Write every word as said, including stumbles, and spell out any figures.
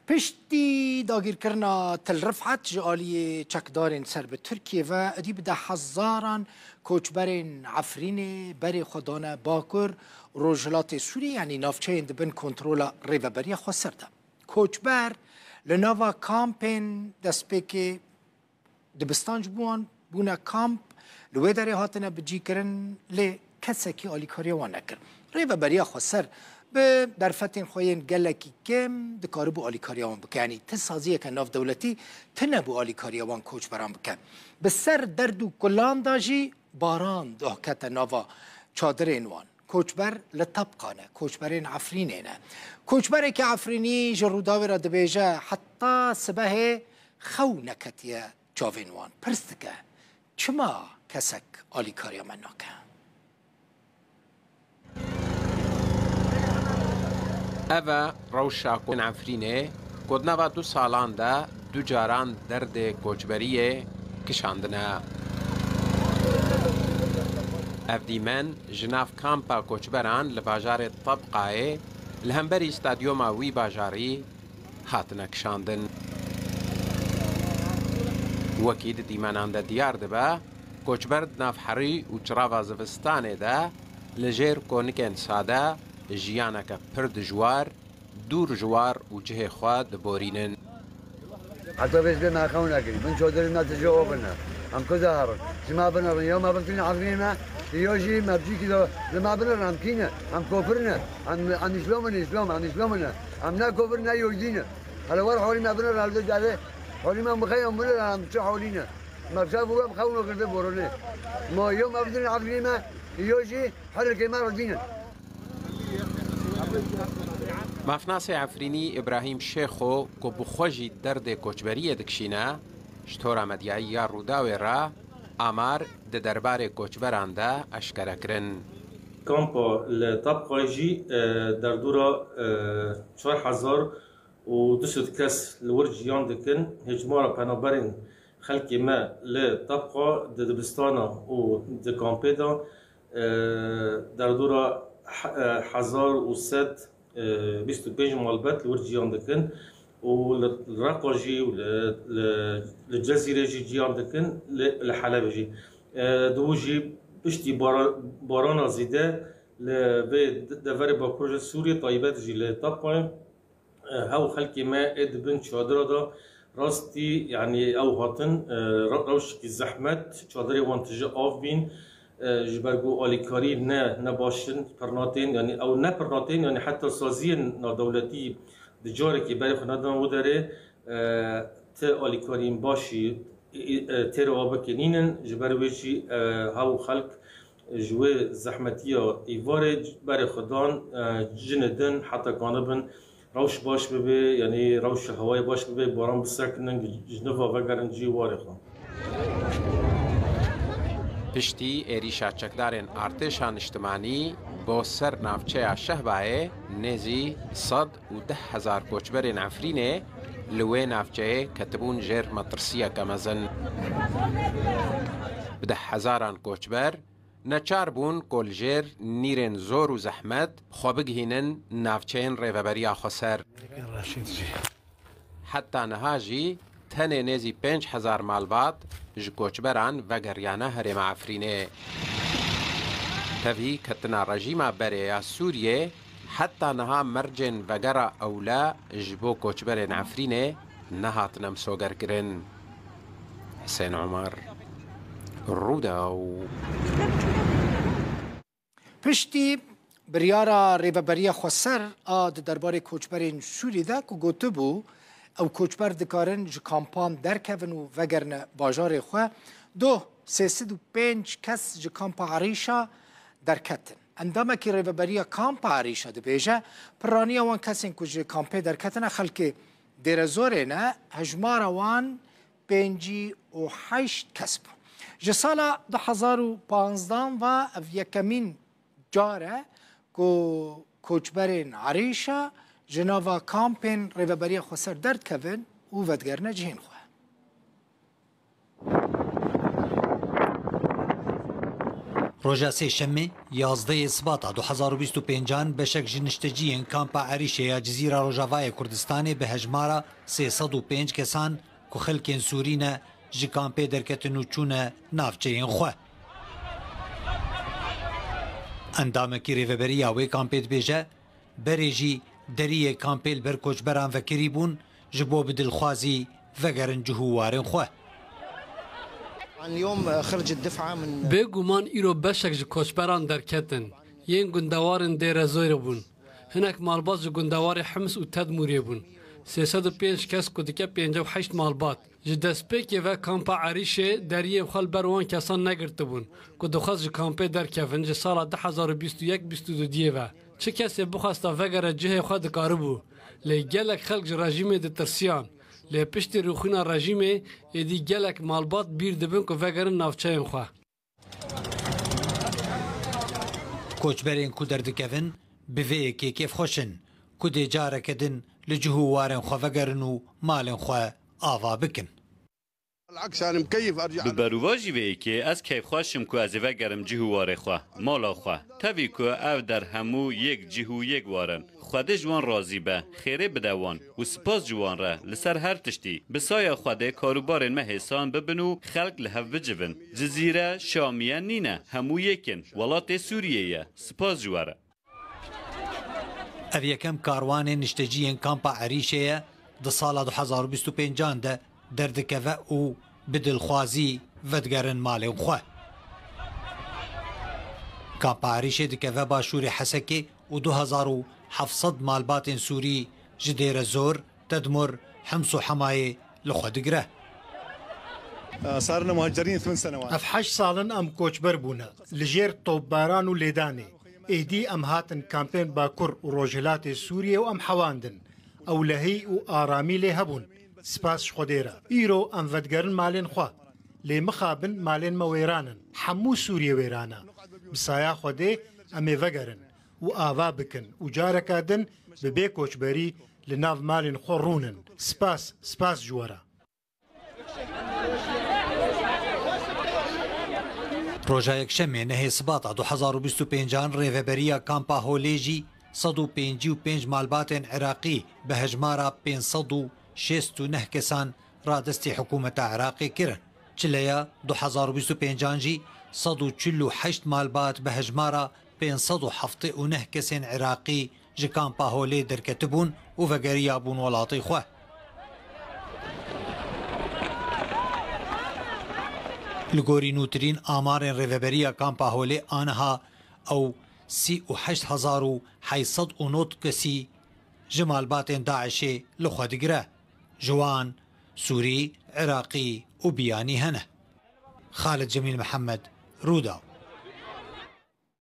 Piştî dagîrkirina Til Rifet ji aliyê çekdarên ser bi Tirkiyê ve, êdî bi dehhezaran koçberên Efrînê berê xwe dane Bakur, Rojhilatê Sûriyê, yanî navçeyên di bin kontrola Rêveberiya Xweser de. Koçber li nava kampên destpêkê dibistan ji bo wan bûne kamp, li wê derê hatine bicîkirin, lê kesekî alîkariya wan nekir. Rêveberiya Xweser bi derfetên xwe yên gelekî kêm dikaribû alîkariya wan bike. Yanî ti saziyeke navdewletî tine bû alîkariya wan koçberan bike. Bi ser derd û kulan de jî baran doh kete nava çadirên wan. Koçber li Tebqa ne, koçberên Efrînê ne. Koçberekî Efrînî ji Rûdawê re dibêje, heta sibehê xew neketiye çavên wan. Pirs dike, çima kesek alîkariya me nake? Ev e rewşa ku Efrînê, ku di nava du salan de du caran derdê koçberiyê kişandine. Ev dîmen ji nav kampa koçberan li bajarê Tebqayê, li hemberî stadyoma wî bajarî, hatine kişandin. Wekî di dîmenan de diyar dibe, koçber di nav herî û çirava zivistanê de li jêr konikên sade jiyaneke pir dijwar, dûr ji war û cihê xwe diborînin. Heta vê sibê me xew nekirî. Bin çadirê me tije ov bine. Em ku de herin. Ji me binerin. Ya me bifirîne Efrînê me, ya jî me bi cîkî de li me binerin. Em kî ne? Em kofir ne? Em, em îslam in, îslam, em îslam ne? Em ne kofir ne yewdî ne. Hele wer holî me binerin, hele derê holî me mixeyan binerin, em çi holî ne? Me bi şev û em xewn girdi boronê. Ma ya me bifirîne Efrînê me, ya jî herikê me re dînin. Mafnasê Efrînî Îbrahîm Şêxo ku bi xwe jî derdê koçberiyê dikişîne, ji tora medyayî ya Rûdawê re amar di derbarê koçberan de eşkere kirin. Kampa li Tebqa jî, e, derdora, e, çar hezar û du sed kes li wir jiyan dikin. Hêjmara penaberên xelkê me li Tebqa di dibistana û di kampê de, e, derdora he-, e, hezar û sed, e, bîst û pênc malbet li wir jiyan dikin û li Reqa jî û li, li, li Cezîrê jî jiyan dikin, li, li Helebê jî. E, di wir jî piştî bara-, barana zêde li vê de-, deverê Bakur ji Sûriyê, taybet jî li Tebqayê, e, hew xelkê me ê di bin çadira de rastî, yanî ew hatin, e, re-, rewşekî zehmet, çadirê wan tije av bîn, e, ji ber ku alîkarî ne, ne baş in, pirnatên, yanî ew ne pirnatên, yanî heta saziyên navdewletî di carekî berê xwe nedan wê derê, e, ti alîkariyên başî, e, e, têra wa bike nînin, ji ber wê jî, e, hew xelk ji wê zehmetiya êvarê berê xwe dan, e, cine din heta kanibin rewş baş bibe, yanî rewşa hewayê baş bibe, baran bisekinin, ji niva vegerin cî warê xwe. Piştî êrîşa çekdarên artêşa niştimanî bo ser navçeya Şehbayê, nêzî sed û deh hezar koçberên Efrînê li wê navçeyê ketibûn jêr metirsiyeke mezin. Bi deh hezaran koçber neçar bûn ku li jêr nîrên zor û zehmet xwe bigihînin navçeyên Rêveberiya Xweser. Heta niha jî tenê nêzî pênc hezar malbat ji koçberan vegeriyane herêma Efrînê. Tevî ketina rejîma berê ya Sûriyê heta niha mercên vegera ewle ji bo koçberên Efrînê nehatine misogerkirin. Hisên Omer, Rûdaw. Piştî biryara Rêveberiya Xweser a di derbarê koçberên Sûrî de ku gotibû, ew koçber dikarin ji kampan derkevin û vegerine bajarê xwe, doh sê sed û pênc kes ji kampa Erîşa derketin. Endamekî Rêveberiya Kampa Erîşa dibêje, piraniya wan kesên ku ji kampê derketine xelkê Dêrezorê ne, hejmara wan pêncî û heşt kes bû. Ji sala du hezar û panzdehan ve ev yekemîn car e ku koçberên Erîşa ji nava kampên Rêveberiya Xweser derdikevin û vedigerine cihên xwe. Roja Sêşemê, yazdehê Sibata du hezar û bîst û pêncan, beşek ji nişteciyên kampa Erîşê ya Cizîra Rojavayê Kurdistanê bi hejmara sê sed û pênc kesan ku xelkên Sûrî ne, ji kampê derketin û çûne navçeyên xwe. Endamekî rêveberiya wê kampê dibêje, berê jî deriyê kampê li ber koçberan vekirî bûn, ji bo bi dilxwazî vegerin cih û warên xwe. اليوم خرجت دفعة من Bêguman îro beşek ji koçberan derketin. Yên gundewarên Dêrezorê bûn. Hinek malbat ji gundewarê Hims û Tedmûrê bûn. Sê sed û pênc kes ku dike pêncî û heşt malbat. Ji destpêkê ve kampa Erîşê deriyên xwe li ber wan kesan negirtibûn ku dixwest ji kampê derkevin ji sala du hezar û bîst û yek bîst û du diyê ve. Çi kesê bixwesta vegere cihê xwe dikaribû. Lê gelek xelk ji rejîmê ditirsiyan. Lê piştî rûxîna rejîmê êdî gelek malbat bîr dibin ku vegerin navçeyên xwe. Koçberên ku derdikevin bi vê yekê kêfxweş in ku dê careke din li cih û warên xwe vegerin û malên xwe ava bikin. Bi berûvajî vê yekê ez keyfxweş im ku ez ê vegerim cih û warê xwe, mala xwe. Tevî ku ev der hemû yek cih û yek war in. Xwedê ji wan razî be, xêrê bide wan û spas ji wan re li ser her tiştî. Bi saya Xwedê karûbarên me hêsan bibin û xelk li hev bicivin. Cizîre, Şamiye nîne, hemû yek in. Welatê Sûriyê ye. Spas ji we re. Ev yekem karwanê nişteciyên kampa Erîşê ye, di sala du hezar û bîst û pêncan de derdikeve û bi dilxwazî vedigerin malên xwe. Kampa Erîşê dikeve başûrê Hesekê û du hezar û heft sed malbatên Sûrî ji Dêrezor, Tedmur, Hims û Hemayê li xwe digire. صارنا مهجرين ثمان سنوات. Ev heşt sal in em koçber bûne. Li jêr topbaran û lêdanê. Êdî em hatin kampên Bakur û Rojhilatê Sûriyê û em hewandin. Ewlehî û aramî lê hebûn. Spas ji Xwedê re. Îro em vedigerin malên xwe. Lê mixabin malên me wêran in. Hemû Sûriyê wêran e. Bi saya Xwedê em ê vegerin û ava bikin û careka din bi bê koçberî li nav malên xwe rûnin. Spas, spas ji we re. Roja Yekşemê nehê Sibata du hezar û bîst û pêncan rêveberiya Kampa Holê jî sed û pêncî û pênc malbatên Iraqî bi hejmara pênc sed û şêst û neh kesan radestî hikûmeta Iraqê kirin. Çileya du hezar û bîst û pêncan jî sed û çil û heşt malbat bi hejmara pênc sed û heftê û neh kesên Iraqî ji Kampa Holê derketibûn û vegeriyabûn welatê xwe. Li gorî nûtirîn amarên rêveberiya Kampa Holê aniha ew sî û heşt hezar û heyt sed û nod kesî ji malbatên DAIŞê li xwe digire. Ji wan Sûrî, Iraqî û biyanî hene. Xalid Cemîl Mihemed, Rûdaw.